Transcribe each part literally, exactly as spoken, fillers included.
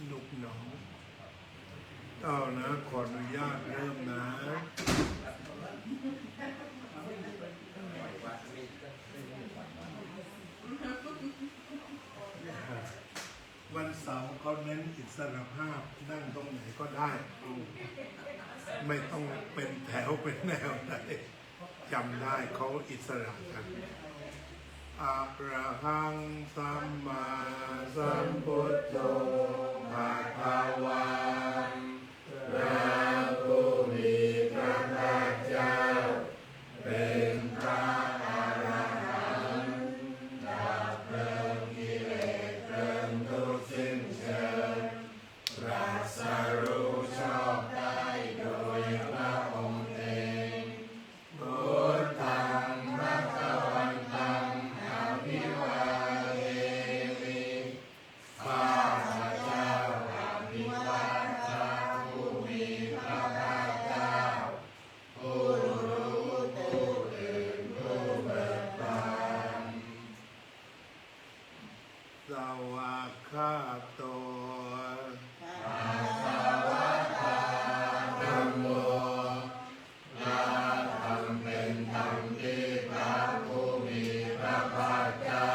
ลูกน้อง เอานะ ขออนุญาตเริ่มนะ วันเสาร์เขาเน้นอิสรภาพ นั่งตรงไหนก็ได้ ไม่ต้องเป็นแถวเป็นแนวใด จำได้ เขาอิสระกัน อะระหังสัมมาสัมพุทโธ ภะคะวา พระผู้มีพระภาคเจ้า เป็นพระอรหันต์ ดับเพลิงกิเลสเพลิงทุกข์สิ้นเชิง ตรัสรู้ชอบได้โดยพระองค์เอง พุทธัง ภะคะวันตัง อะภิวาเทมิ ข้าพเจ้าอภิวาทพระผู้มีพระภาคเจ้า ผู้รู้ผู้ตื่นผู้เบิกบาน สวากขาโต ภะคะวะโต ธัมโม พระธรรมเป็นธรรมที่พระผู้มีพระภาคเจ้า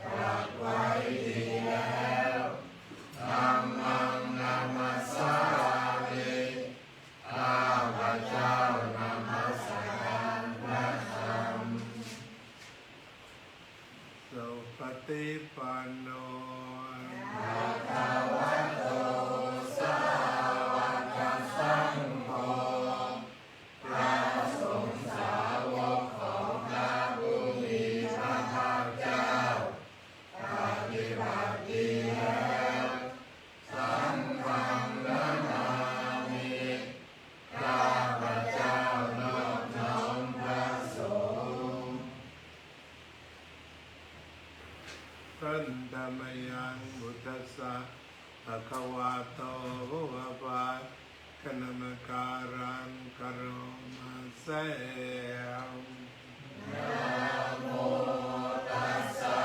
ตรัสไว้ดีแล้ว ธัมมัง นะมัสสามิ ข้าพเจ้านมัสการพระธรรม สุปฏิปันโน ภะคะวะโต สาวกสังโฆ พระสงฆ์สาวกของพระผู้มีพระภาคเจ้า ปฏิบัติดีแล้ว สังฆัง นะมามิ ข้าพเจ้านอบน้อมพระสงฆ์ Handa mayaṃ buddhassa bhagavato pubbabhāganamakāraṃ karoma se. Namo tassa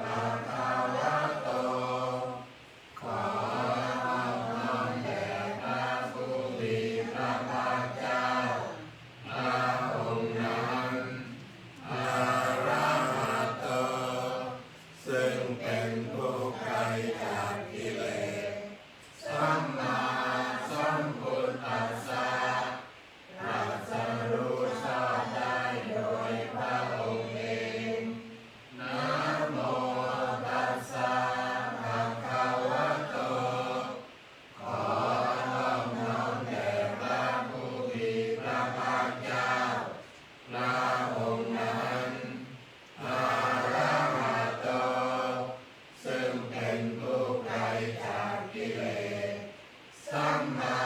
bhagavato ขอนอบน้อมแด่พระผู้มีพระภาคเจ้า พระองค์นั้น อะระหะโต ซึ่งเป็นผู้ไกลจากกิเลส สัมมาสัมพุทธัสสะ ตรัสรู้ชอบได้โดยพระองค์เอง นะโมตัสสะ ภะคะวะโต ขอนอบน้อมแด่พระผู้มีพระภาคเจ้า พระองค์นั้น อะระหะโต ซึ่งเป็นผู้ไกลจากกิเลส สัมมา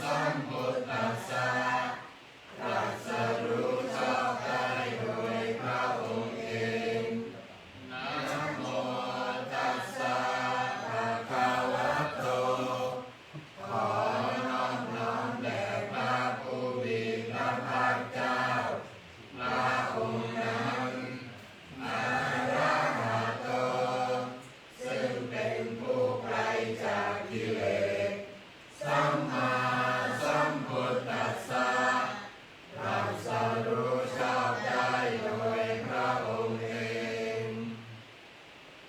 สัมพุทธัสสะ ตรัสรู้ชอบได้โดยพระองค์เอง นะโมตัสสะ ภะคะวะโต ขอนอบน้อมแด่พระผู้มีพระภาคเจ้า พระองค์นั้น อะระหะโต ซึ่งเป็นผู้ไกลจากกิเลส สัมมาสัมพุทธัสสะ ตรัสรู้ชอบได้โดยพระองค์เอง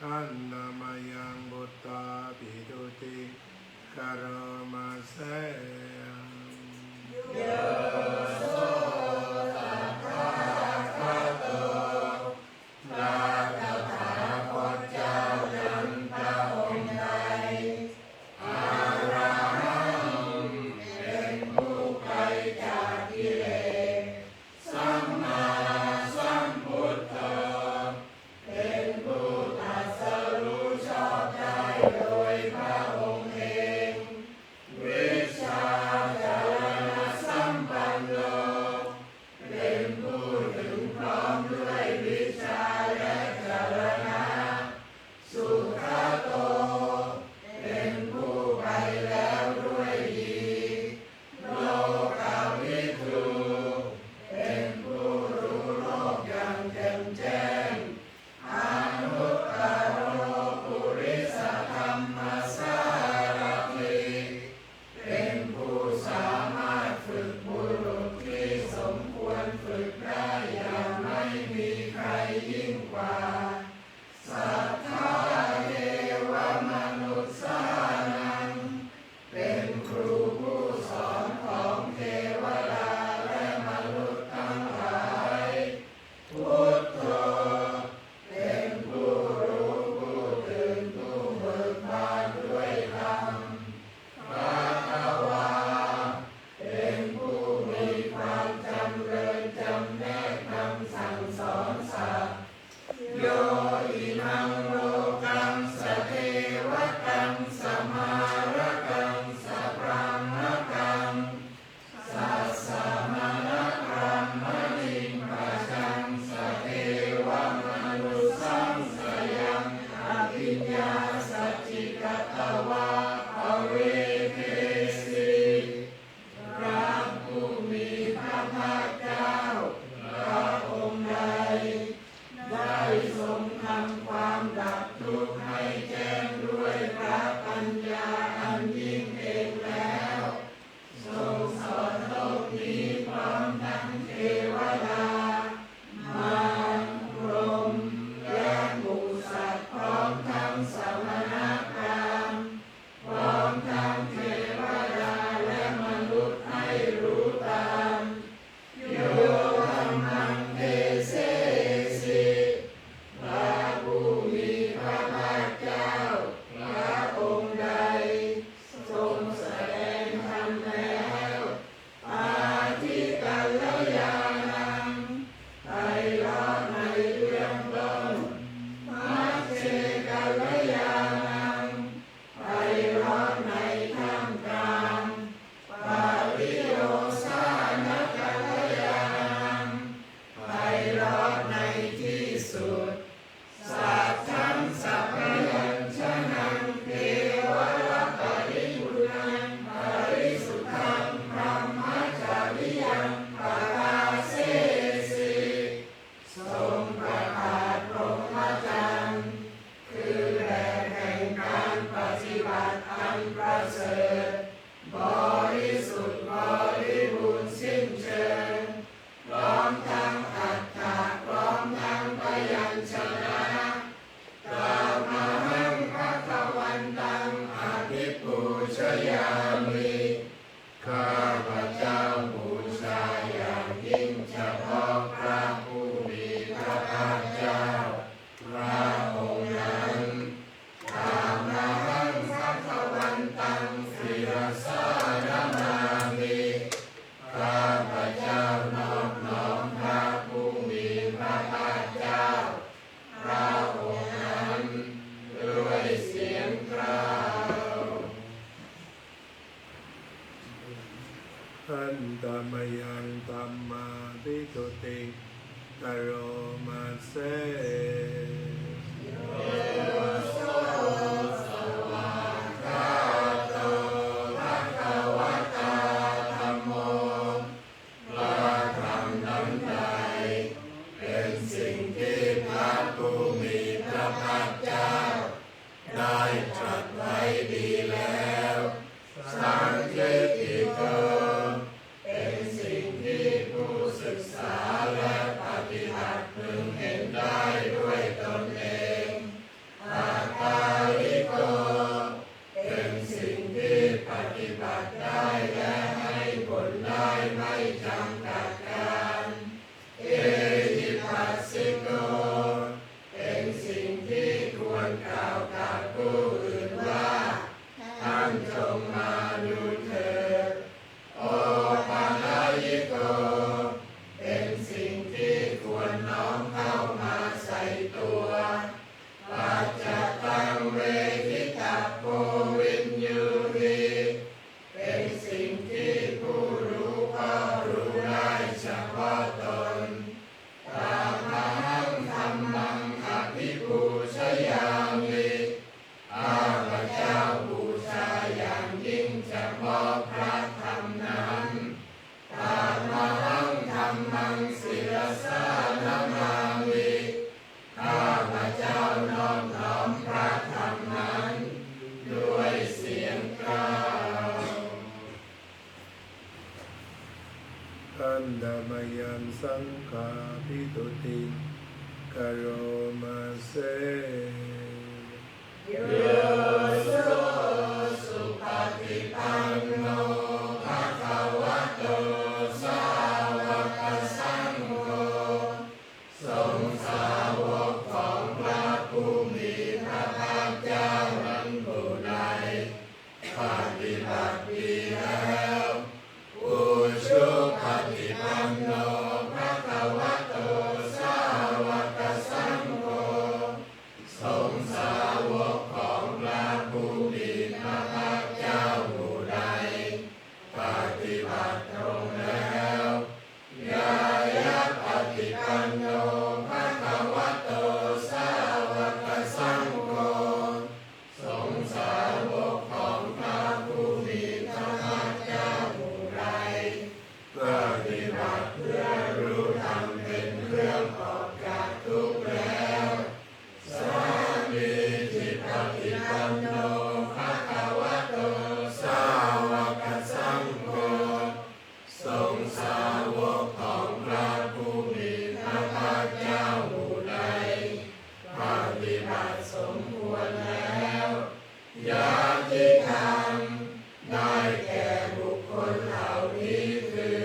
Handa mayaṃ buddhādhipūjitaṃ karoma se. โย โส ตถาคโต พระตถาคตเจ้านั้นพระองค์ใด อะระหัง เป็นผู้ไกลจากกิเลส สัมมาสัมพุทโธ เป็นผู้ตรัสรู้ชอบได้โดยพระองค์เอง วิชชาจารณสัมปันโน เป็นผู้ถึงพร้อมด้วยวิชชาและจรณะ สุขโต เป็นผู้ไปแล้วด้วยดี โลกวิทู เป็นผู้รู้โลกอย่างแจ่มแจ้ง อนุตตโร ปุริสธัมมัสสา ฏิบัติอันประเสริฐ บริสุทธิ์บริบูรณ์สิ้นเชิง พร้อมทั้งอัฏฐะ พร้อมทั้งพยัญชนะ Tamahaṃ bhagavantaṃ abhipūjayāmi. ข้าพเจ้าบูชาอย่างยิ่งเฉพาะพระผู้มีพระภาคเจ้า พระองค์นั้น Tamahaṃ bhagavantaṃ sirasā namāmi. ข้าพเจ้านอบน้อมพระผู้มีพระภาคเจ้า พระองค์นั้น ด้วยเสียงกล่าว Handa mayaṃ dhammābhidhutiṃ karoma se. Yo so svākkhāto bhagavatā dhammo. พระธรรมนั้นใด เป็นสิ่งที่พระผู้มีพระภาคเจ้า ได้ตรัสไว้ดีแล้ว Sandiṭṭhiko เป็นสิ่งที่ผู้ศึกษาและปฏิบัติพึงเห็นได้ด้วยตนเอง Akāliko เป็นสิ่งที่ปฏิบัติได้และให้ผลได้ไม่จำกัดกาล Ehipassiko เป็นสิ่งที่ควรกล่าวกับผู้อื่นว่า ท่านจงมาดูเถิด Opanayiko เป็นสิ่งที่ควรน้อมเข้ามาใส่ตัว Paccattaṃ veditabbo viññūhi เป็นสิ่งที่ผู้รู้ก็รู้ได้เฉพาะตน Tamahaṃ dhammaṃ abhipūjayāmi. ข้าพเจ้าบูชาอย่างยิ่งเฉพาะพระธรรมนั้น Tamahaṃ dhammaṃ sirasā namāmi. ข้าพเจ้านอบน้อมพระธรรมนั้น ด้วยเสียงกล่าว Handa mayaṃ saṅghābhidhutiṃ karoma se. Yo so supaṭipanno bhagavato sāvakasaṅgho. สงฆ์สาวกของพระผู้มีพระภาคเจ้านั้นหมู่ใด ปฏิบัติดีแล้ว Ujupaṭipanno bhagavato sāvakasaṅgho. สงฆ์สาวกของพระผู้มีพระภาคเจ้าหมู่ใด ปฏิบัติตรงแล้ว Ñāyapaṭipanno bhagavato sāvakasaṅgho. สงฆ์สาวกของพระผู้มีพระภาคเจ้าหมู่ใด ปฏิบัติเพื่อรู้ธรรมเป็นเครื่องออกจากทุกข์แล้ว Sāmīcipaṭipanno bhagavato sāvakasaṅgho. สงฆ์สาวกของพระผู้มีพระภาคเจ้าหมู่ใด ปฏิบัติสมควรแล้ว Yadidaṃ ได้แก่บุคคลเหล่านี้คือ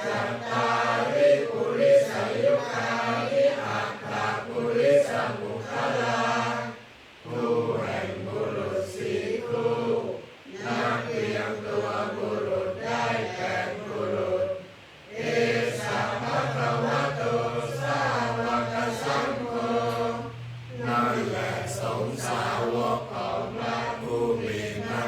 Cattāri purisayugāni aṭṭha purisapuggalā. คู่แห่งบุรุษสี่คู่ นักเรียงตัวบุรุษได้แปดบุรุษ Esa bhagavato sāvakasaṅgho. นั่นแหละสงฆ์สาวกของพระผู้มีพระ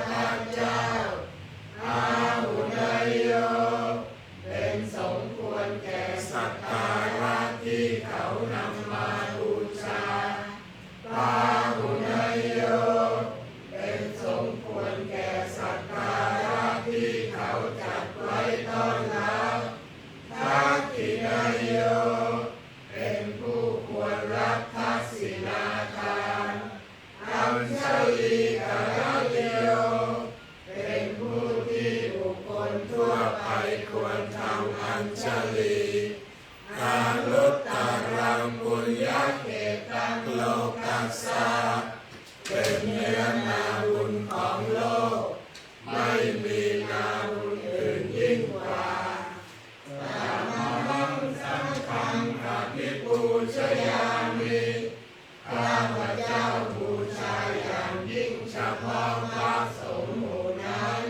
จะพร้อมพระสงฆ์หมู่นั้น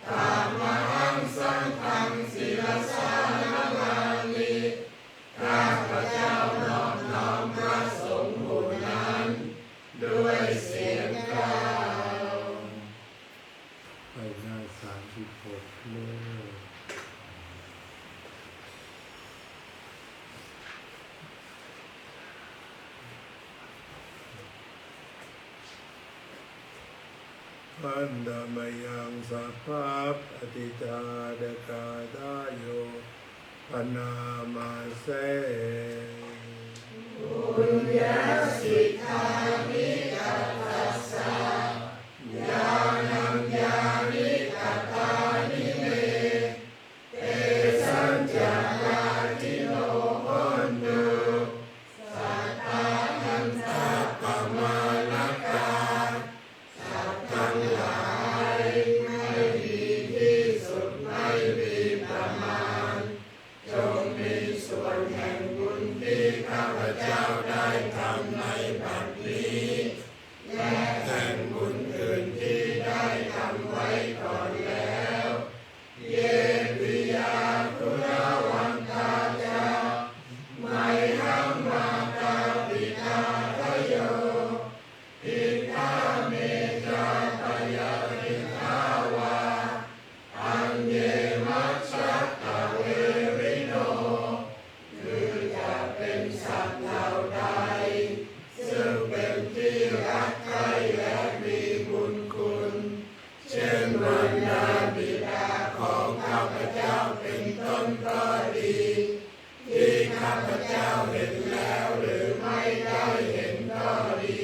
Tamahaṃ saṅghaṃ sirasā namāmi. ข้าพเจ้านอบน้อมพระสงฆ์หมู่นั้น ด้วยเสียงกล่าว ไปหน้าสามสิบหกเนอะ Handa mayaṃ sabbapaṭiṭṭhānakātayo bhaṇāma se. Puññassidāni katassa, yānaññāni katāni me, tesañca bhāgino hontu, satthā antappamāṇakā. สัตว์ทั้งหลาย ไม่มีที่สุด ไม่มีประมาณ จงมีส่วนแห่งบุญที่ข้าพเจ้าได้ทำในบัดนี้ และแห่งบุญอื่นที่ได้ทำไว้ก่อนแล้ว Ye piyā guṇavantā ca, mayhaṃ mātāpitādayo, ittha me jātiyā diṭṭhā vā, aññe majjhattaverino. คือจะเป็นสัตว์เหล่าใด ซึ่งเป็นที่รักใคร่และมีบุญคุณ เช่นมารดาบิดาของข้าพเจ้าเป็นต้นก็ดี ที่ข้าพเจ้าเห็นแล้วหรือไม่ได้เห็นก็ดี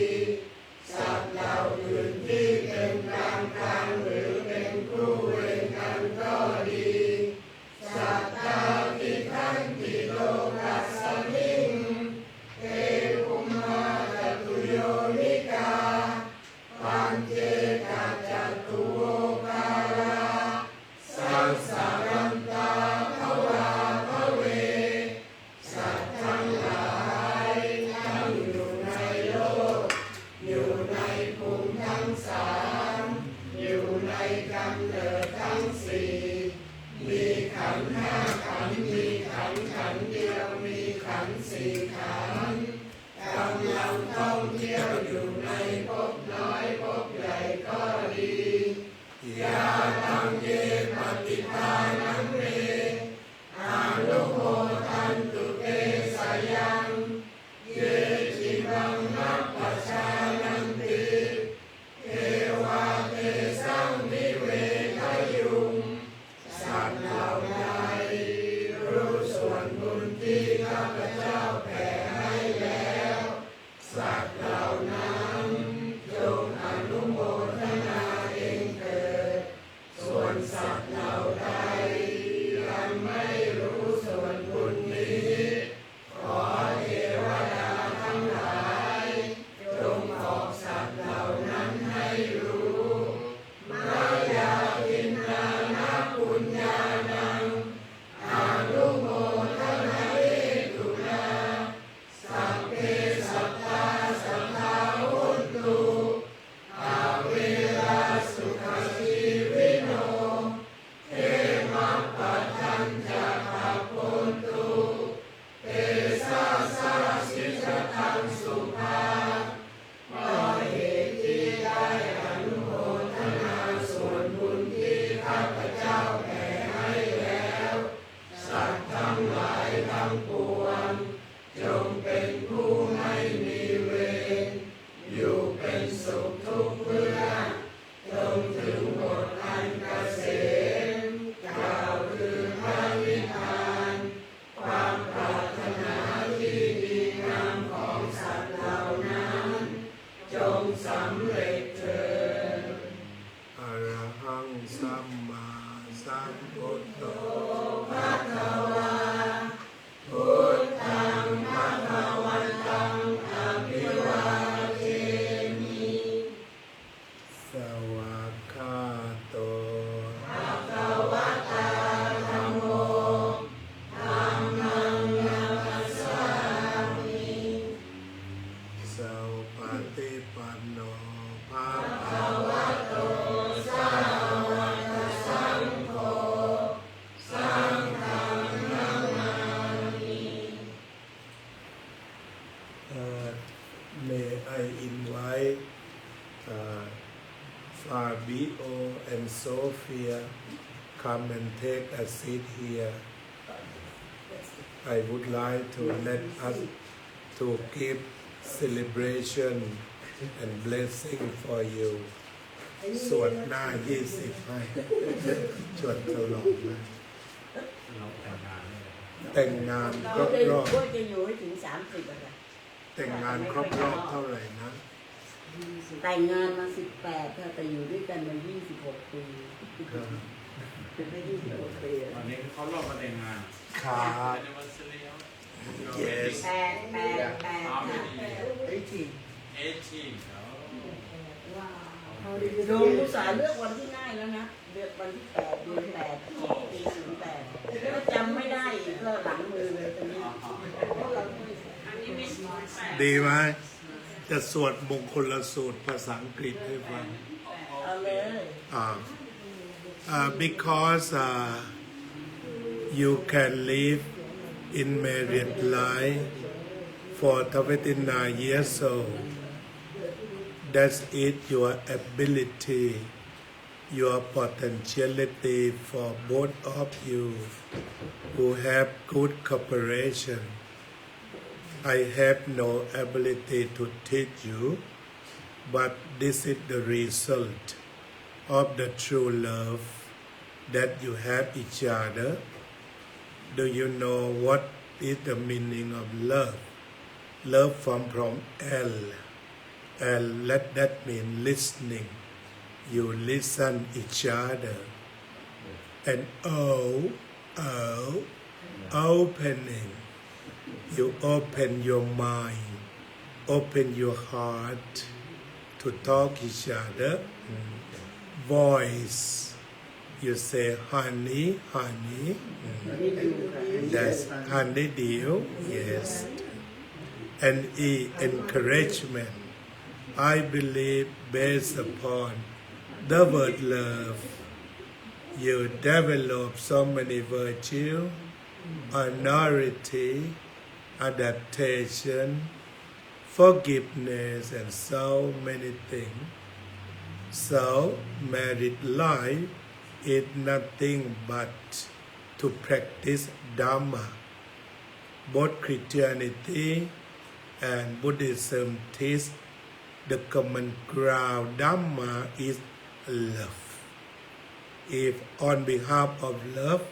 สัตว์เหล่าอื่นที่เป็นกลางๆ หรือเป็นคู่เวรกันก็ดี Sattā tiṭṭhanti lokasmiṃ, te bhummā catuyonikā, pañcekacatuvokārā, sassarantā bhavābhave. สัตว์ทั้งหลายตั้งอยู่ในโลก อยู่ในภูมิทั้งสาม อยู่ในกำเนิดทั้งสี่ มีขันธ์ห้าขันธ์ มีขันธ์ขันธ์เดียว มีขันธ์สี่ขันธ์ กำลังท่องเที่ยวอยู่ในภพน้อยภพใหญ่ก็ดี Yātaṃ ye pattidānaṃ me, anumodantu te sayaṃ. Ye cimaṃ nappajānanti, devā tesaṃ nivedayyuṃ. สัตว์เหล่าใดรู้ส่วนบุญที่ข้าพเจ้าแผ่ให้แล้ว สัตว์เหล่านั้นจงอนุโมทนาเองเถิด ส่วนสัตว์เหล่าใดยังไม่รู้ส่วนบุญนี้ ขอเทวดาทั้งหลาย จงบอกสัตว์เหล่านั้นให้รู้ Mayā dinnāna puññānaṃ anumodanāhetunā, sabbe sattā sadā hontu, averā sukhajīvino. Khemappadañca pāpontu, te sāsāsi kataṃ subhā. เพราะเหตุที่ได้อนุโมทนาส่วนบุญที่ข้าพเจ้าแผ่ให้แล้ว สัตว์ทั้งหลายทั้งปวง จงเป็นผู้ไม่มีเวร อยู่เป็นสุขทุกเมื่อ จงถึงหนอันเกษม กล่าวคือพระนิพพาน ความปรารถนาที่ดีงามของสัตว์เหล่านั้น จงสำเร็จเถิด Arahaṃ sammāsambuddho bhagavā, buddhaṃ bhagavantaṃ abhivādemi. Svākkhāto bhagavatā dhammo, dhammaṃ namassāmi. Supaṭipanno bhagavato Fabio and Sofia, come and take a seat here. I would like to let us to give celebration and blessing for you. สวดหน้ายี่สิบให้ ชวนฉลองนะ แต่งงานครบรอบ ก็จะอยู่ให้ถึงสามสิบอะค่ะ แต่งงานครบรอบเท่าไหร่นะ แต่งงานมาสิบแปดค่ะ แต่อยู่ด้วยกันมายี่สิบหกปี ครับ เป็นได้ยี่สิบหกปีอะ วันนี้ครบรอบวันแต่งงาน ครับ Anniversary แปด แปด แปด ค่ะ eighteen โยมอุตส่าห์เลือกวันที่ง่ายแล้วนะ เลือกวันที่แปด เดือนแปด ปีศูนย์แปด แล้วจำไม่ได้อีก ก็หลังมือเลยตอนนี้ ดีไหม จะสวดมงคลสูตรภาษาอังกฤษให้ฟัง เอาเลย อ่า Uh, because uh, you can live in married life for twenty-nine years old. That's it, your ability, your potentiality for both of you who have good cooperation. I have no ability to teach you, but this is the result of the true love that you have each other. Do you know what is the meaning of love? Love from, from L, and let that mean listening. You listen each other, and O, O, opening. You open your mind, open your heart to talk each other. Mm. Voice, you say, "Honey, honey." Mm. That's honeydew, yes. And E, encouragement. I believe based upon the word love, you develop so many virtue, honority, adaptation, forgiveness, and so many things. So, married life is nothing but to practice Dhamma. Both Christianity and Buddhism teach the common ground Dhamma is love. If on behalf of love,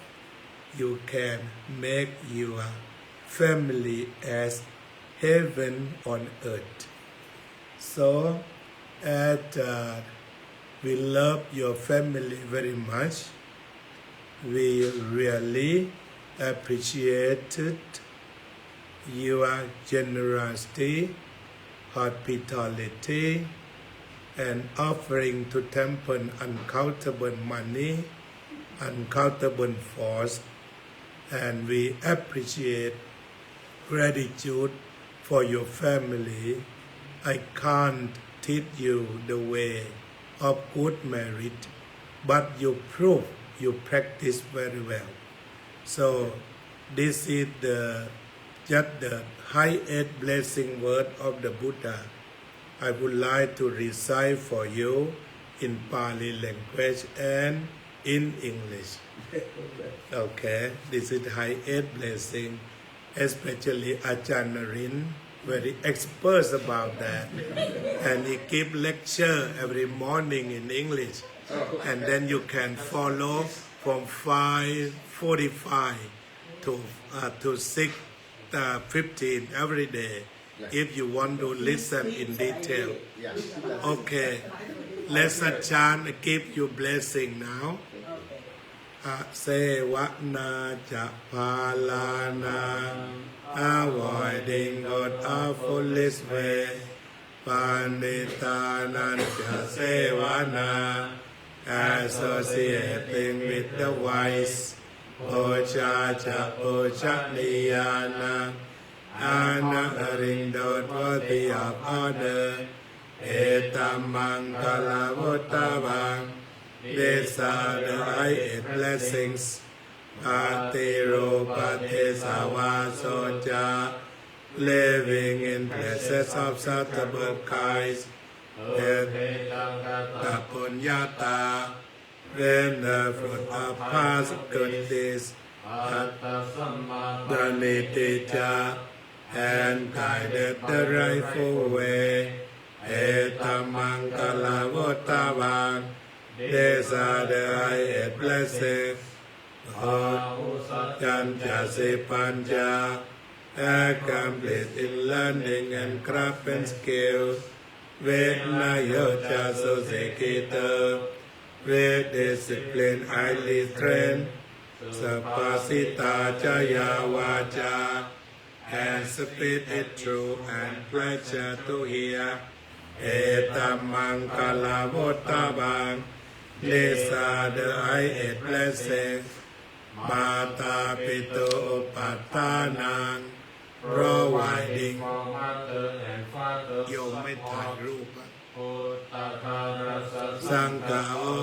you can make your family as heaven on earth. So, as, uh, we love your family very much. We really appreciated your generosity, hospitality, and offering to temple uncountable money, uncountable force, and we appreciate gratitude for your family. I can't teach you the way of good marriage, but you prove you practice very well. So this is the, just the highest blessing word of the Buddha. I would like to recite for you in Pali language and in English. Okay, this is highest blessing, especially Ajahn Narin, very expert about that. And he give lecture every morning in English. And then you can follow from five forty-five to, uh, to six, uh, fifteen every day. If you want to listen in detail. Okay. Let's chant, give you blessing now. Asevanā ca bālānaṃ, avoiding of foolish way. Paṇḍitānañca sevanā, associating with the wise. Pūjā ca pūjanīyānaṃ, honoring those worthy of honor. Etam maṅgalam uttamaṃ, these are the highest blessings. Paṭirūpadesavāso ca, living in presence of suitable kinds. Uddhapuññatā, when the fruit of past good deeds, paṭipattidānīti ca, and guided the rightful way. Etam maṅgalam uttamaṃ, these are the highest blessings. Bāhusaccañca sippañca, accomplished in learning and craftsman skill. Vinayo ca susikkhito, with discipline highly trained. Subhāsitā ca yā vācā, and speech is true and pleasant to hear. Etam maṅgalam uttamaṃ, these are the highest blessings. Mātāpituupaṭṭhānaṃ, providing for mother and father's support. โยมไม่ถ่ายรูปอะ Puttadārassa saṅgaho,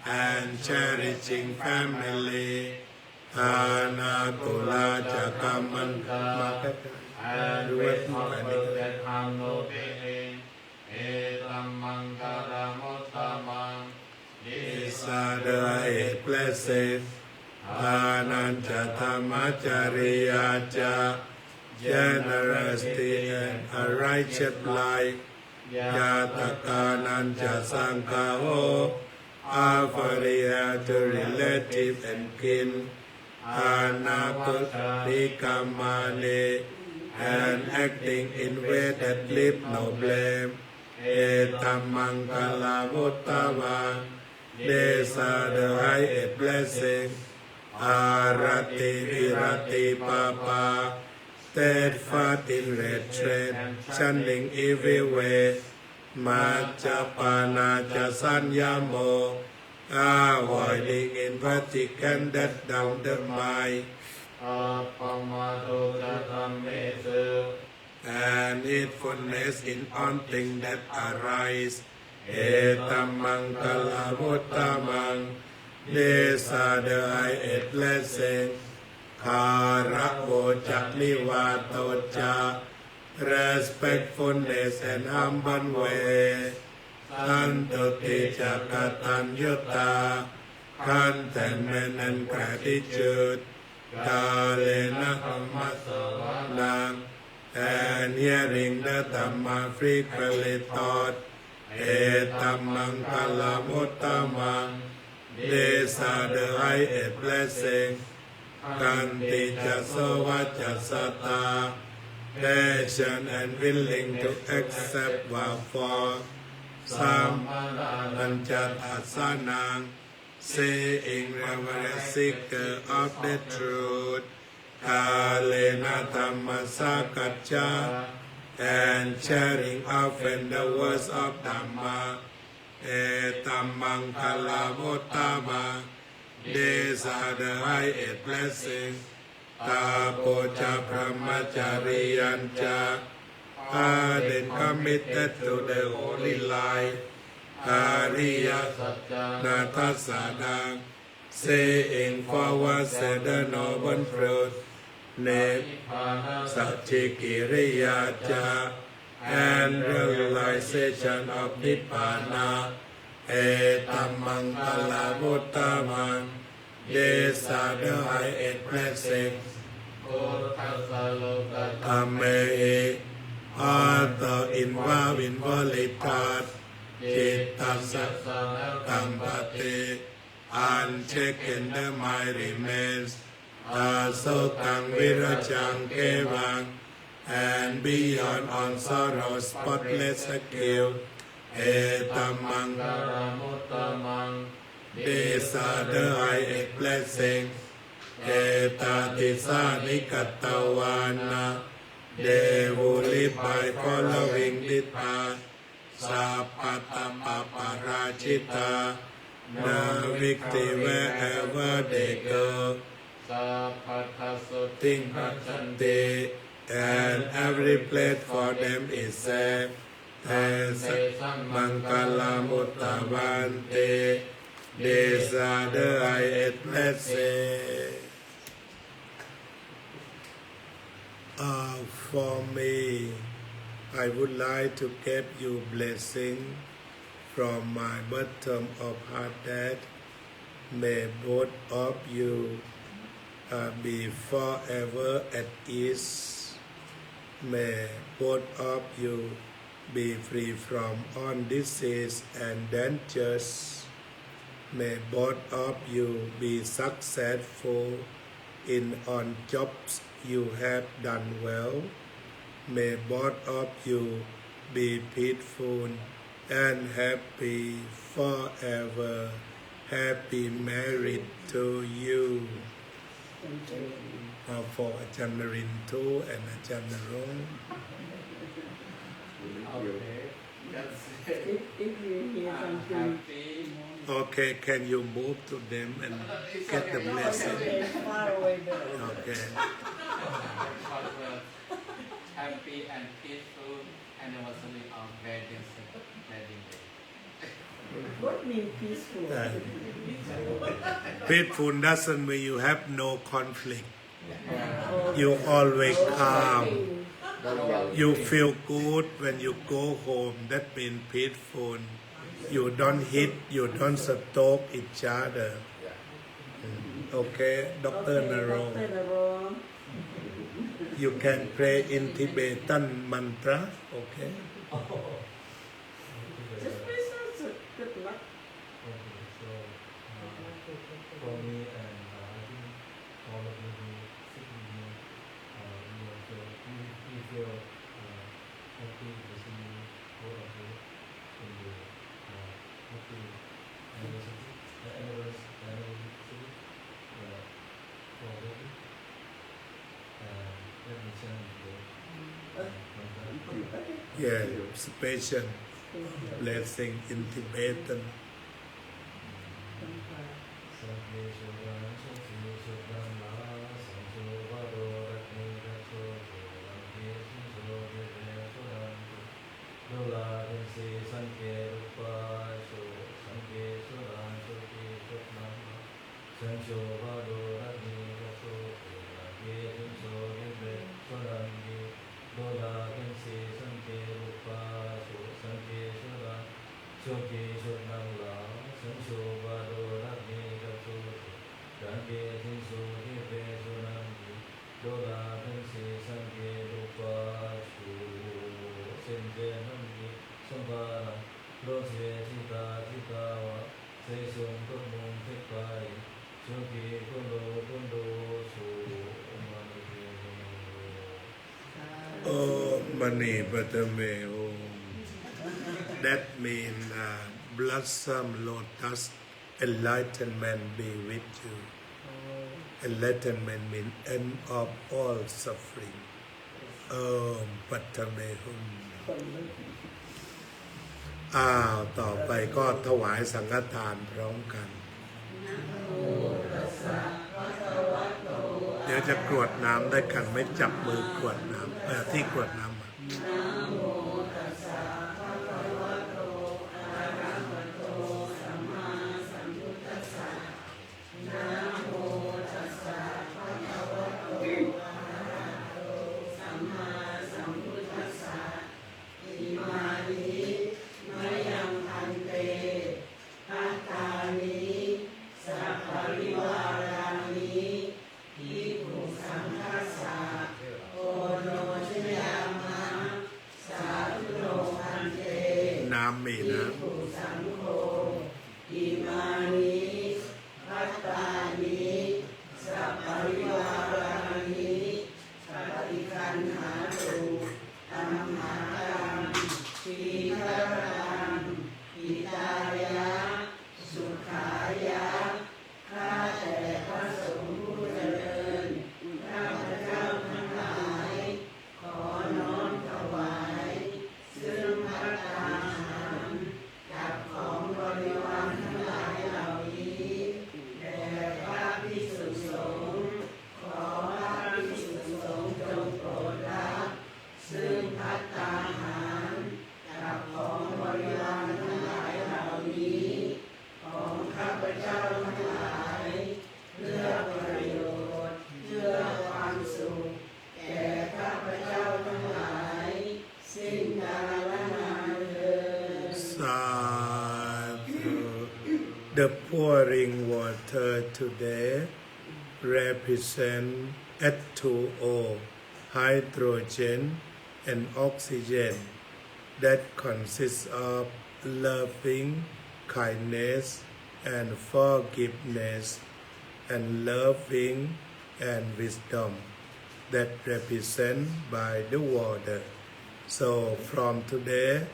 and cherishing family. Anākulā ca kammaṃ, and with offer that harm no being. Etam maṅgalam uttamaṃ, these are the highest blessings. Dānañca dhammacariyā ca, generosity and a righteous life. Ñātakānañca saṅgaho, offering help to relative and kin. Anāppakamāni, and acting in way that leave no blame. Etam maṅgalam uttamaṃ, these are the highest blessings. Āratī viratī pāpā, steadfast in restraint, shunning evil way. Majjapānā ca saññamo, avoiding intoxicants that dull the mind. Appamādo ca dhammesu, and heedfulness in all things that arise. Etam maṅgalam uttamaṃ, these are the highest blessings. Gāravo ca nivāto ca, respectfulness and humble way. Santuṭṭhī ca kataññutā, contentment and gratitude. Kālena dhammassavanaṃ, and hearing the Dhamma frequently taught. Etam maṅgalam uttamaṃ, these are the highest blessings. Khantī ca sovacassatā, patient and willing to accept what false. Samaṇānañca dassanaṃ, seeing reverent seeker of the truth. Kālena dhammasākacchā, and sharing often the words of Dhamma. Etam maṅgalam uttamaṃ, these are the highest blessings. Tapo ca brahmacariyañca, ardent committed to the holy life. Ariyasaccāna dassanaṃ, seeing forward the noble truth. Nibbānasacchikiriyā ca, and realization of Nibbāna. Etam maṅgalam uttamaṃ, these are the highest blessings. Buddhassa lokadhammehi, although involved in worldly thought, cittaṃ yassa na kampati, unshaken the mind remains. Asokaṃ virajaṃ khemaṃ, and beyond all sorrow spotless secure. Etam maṅgalam uttamaṃ, these are the highest blessings. Etādisāni katvāna, they who live by following this path, sabbattha aparājitā, navagti wherever they go. Sabbattha sotthiṃ gacchanti, and every place for them is safe. Etam maṅgalam uttamanti, these are the highest blessings. Uh, for me, I would like to give you blessing from my bottom of heart that may both of you, uh, be forever at ease. May both of you be free from all disease and dangers. May both of you be successful in all jobs you have done well. May both of you be peaceful and happy forever. Happy married to you. Uh, for อาจารย์นรินทร์ too and อาจารย์นรงค์. Okay. That's it. If, if you hear something. Okay, can you move to them and get the blessing? Okay, far away better. Okay. Happy and peaceful anniversary of wedding, wedding day. What mean peaceful? Uh, peaceful doesn't mean you have no conflict. You always calm. You feel good when you go home. That mean peaceful. You don't hit, you don't stroke each other. Mm, okay, Doctor Naro. You can pray in Tibetan mantra, okay? Just pray, sir. Good luck. Okay, so, uh, for me and, uh, I think all of you who sit in here, uh, we are feel, we, we feel, uh, happy to see you, all of you, in the, uh, happy anniversary, uh, anniversary, anniversary, uh, already. Yeah, special blessing in Tibetan. Om Mani Padme Hum. That mean, uh, blossom lotus, enlightenment be with you. Enlightenment mean end of all suffering. Om Padme Hum. อ้าว ต่อไปก็ถวายสังฆทานพร้อมกัน เดี๋ยวจะกรวดน้ำด้วยกันไหม จับมือกรวดน้ำ เอ่อ ที่กรวดน้ำอะ Namo tassa bhagavato arahato sammāsambuddhassa. Namo tassa bhagavato arahato sammāsambuddhassa. Imāni mayaṃ bhante bhattāni saparivārāni bhikkhusaṅghassa oṇojayāma. The pouring water today represent H two O, hydrogen and oxygen, that consists of loving kindness and forgiveness and loving and wisdom that represent by the water. So from today,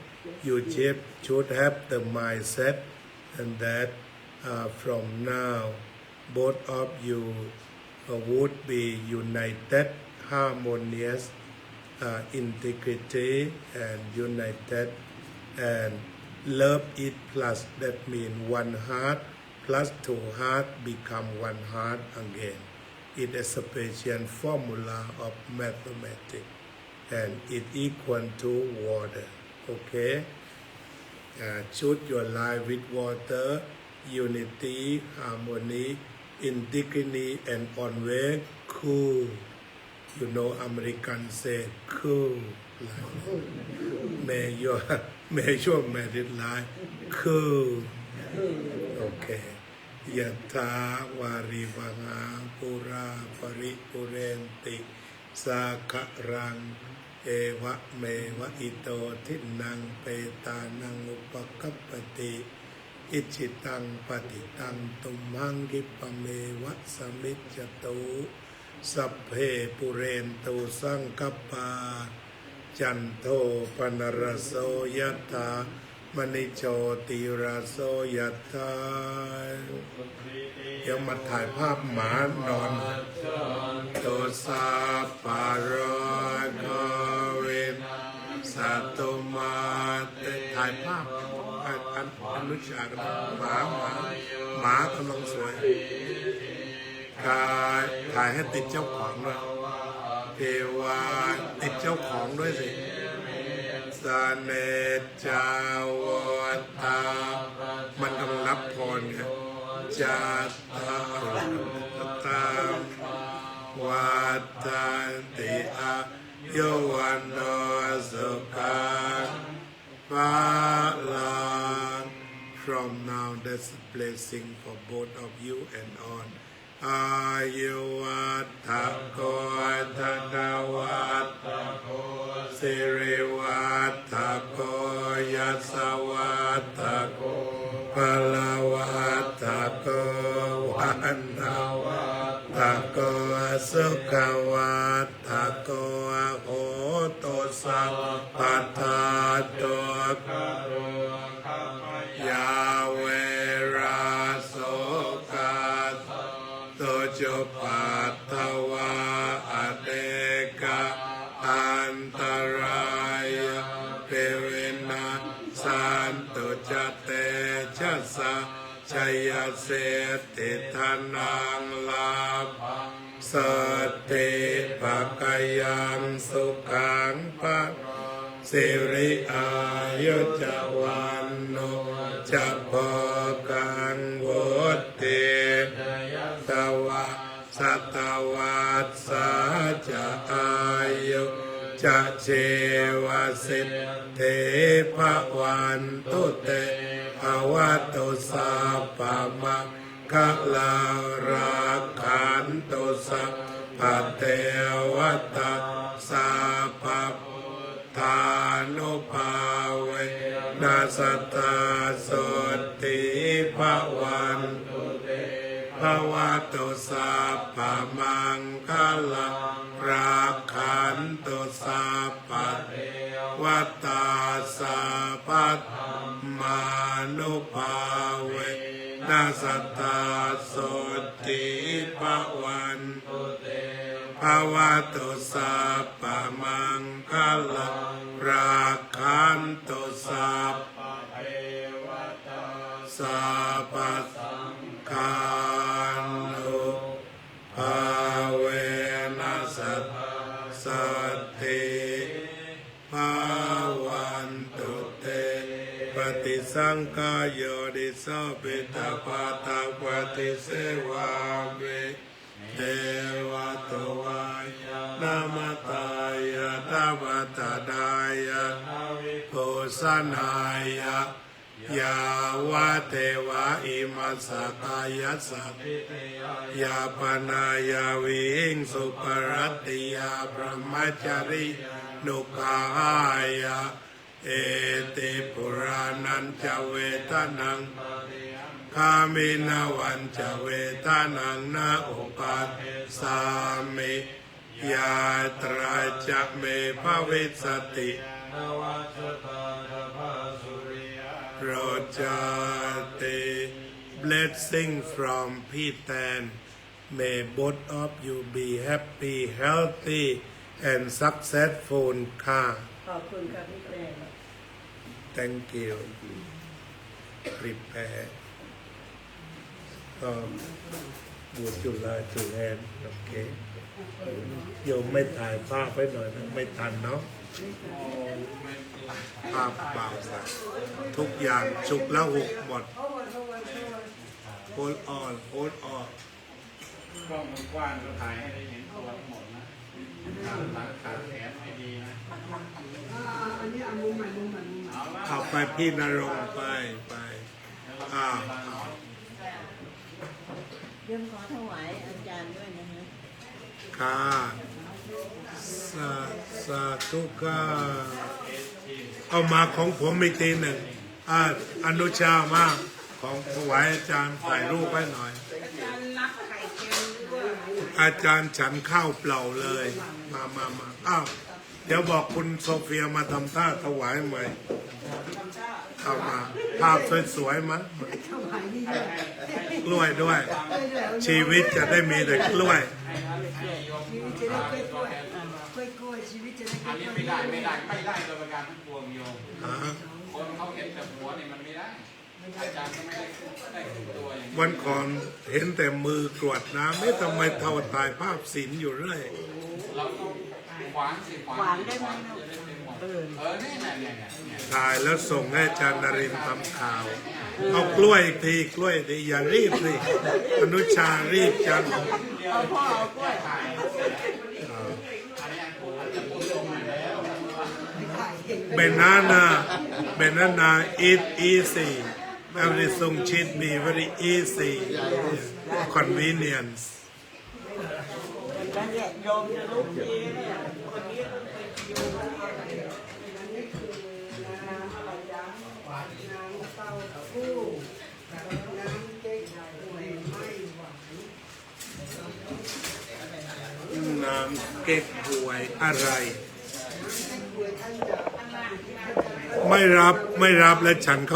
you should, should have the mindset and that, uh, from now, both of you, uh, would be united, harmonious, uh, integrity, and united, and love it plus. That mean one heart plus two heart become one heart again. It is a special formula of mathematics, and it equal to water. Okay? Uh, should your life with water, unity, harmony, integrity, and always cool. You know, American say cool. Like, may your, may your married life cool. Okay. Yathā vārivahā pūrā paripūrenti sāgaraṃ, evameva ito dinnaṃ petānaṃ upakappati. Icchitaṃ patthitaṃ tumhaṃ khippameva samijjhatu. Sabbe pūrentu saṅkappā, cando paṇṇaraso yathā, maṇi jotiraso yathā. เดี๋ยวมาถ่ายภาพหมานอน Tu sabbarogo vinassatu mā te. ถ่ายภาพ อัน อัน อนุชากันนะ หมา หมา หมากำลังสวย ถ่าย ถ่ายให้ติดเจ้าของด้วย เทวา ติดเจ้าของด้วยสิ สเนจจา วุฑฒา มันกำลังรับพรไง จัตตา ตา วัฑฒันติ อายุ วัณโณ สุขัง พลัง From now, that's a blessing for both of you and all. อายุวัฑฒโก ธนวัฑฒโก สิริวัฑฒโก ยศวัฑฒโก พลวัฑฒโก วรรณวัฑฒโก สุขวัฑฒโก โหตุสัพพะทา ทุกขโรคภัย ยา เวรา โสกา สันตุ จุปัฏฐวา อเนกา อันตรายา ปิ วินาสสันตุ จะ เตจะสา จะยะสิทธิ ธนัง ลาภัง โสติ ภะคะยัง สุขัง พะลัง สิริ อายุ จะ วัณโณ จะ โภคัง วุฑฒี จะ ยะสวา สะตะวัสสา จะ อายุ จะ จีวะสิทธิ ภะวันตุ เต ภะวะตุ สัพพะมังคะลัง รักขันตุ สัพพะเตวะตา สัพพะพุทธานุภาเวนะ สะตา โสตถี ภะวันตุ เต ภะวะตุ สัพพะมังคะลัง รักขันตุ สัพพะเตวะตา สัพพะธัมมานุภาเวนะ สะตา โสตถี ภะวันตุ เต ภะวะตุ สัพพะมังคะลัง รักขันตุ สัพพะเตวะตา สัพพะสังฆานุภาเวนะ สะตา โสตถี ภะวันตุ เต ปะฏิสังขายโยนิโส ปิณฑปาตะปะฏิเสวามิ เทวะตวายะนะ มะตายะนะ มัตตะนายะนะ วิภูชนายะ yāvadeva imassa kāyassa ṭhitiyā yāpanāya vihiṃsuparatiyā brahmacariyānuggahāya. Iti purāṇañca vedanaṃ parihaṅkhāmi navañca vedanaṃ na uppādessāmi, yātrā ca me bhavissati rojāti. Blessing from พี่แตน May both of you be happy, healthy, and successful ค่ะ ขอบคุณค่ะพี่แตน Thank you. Prepare. Um, would you like to hand? Okay. โยมไม่ถ่ายภาพไว้หน่อยนะ ไม่ทันเนาะ ภาพเบาสัก ทุกอย่างฉุกละหุกหมด Hold on, hold on. กล้องมันกว้างก็ถ่ายให้ได้เห็นตัวทั้งหมดนะ ขาดหลังขาดแขนไม่ดีนะ อ่า อันนี้เอามุมใหม่ มุมใหม่ มุมใหม่ เอาละ เอาไปพี่ณรงค์ ไป ไป อ่า เดี๋ยวขอถวายอาจารย์ด้วยนะฮะ ค่ะ สา สาธุค่ะ เอามาของผมอีกทีหนึ่ง อ่า อนุชามา ของถวายอาจารย์ ถ่ายรูปให้หน่อย อาจารย์ฉันข้าวเปล่าเลย มา มา มา อ้าว เดี๋ยวบอกคุณโซเฟียมาทำท่าถวายใหม่ เอามา ภาพสวยๆ มา กล้วยด้วย ชีวิตจะได้มีแต่กล้วย ชีวิตจะได้กล้วยๆ กล้วยๆ ชีวิตจะได้กล้วยๆ อันนี้ไม่ได้ ไม่ได้ ไม่ได้โดยประการทั้งปวงโยม ฮะ คนเขาเห็นแต่หัวเนี่ยมันไม่ได้ อาจารย์ก็ไม่ได้ ได้ครึ่งตัวอย่างนี้ วันก่อนเห็นแต่มือกรวดน้ำ เอ๊ะ ทำไมเท่าถ่ายภาพศีลอยู่เรื่อย เราต้องขวางสิ ขวาง ขวางได้ไหม ขวางจะได้เต็มหมด เออ เออ นี่ เนี่ย เนี่ย เนี่ย ถ่ายแล้วส่งให้อาจารย์นรินทร์ทำข่าว เอากล้วยอีกที กล้วยอีกที อย่ารีบสิ อนุชารีบจัง เอาพ่อเอากล้วย อ่า Banana, banana is easy. Everything should be very easy. Convenience. น้ำเก๊กฮวยอะไร ไม่รับ ไม่รับ และฉัน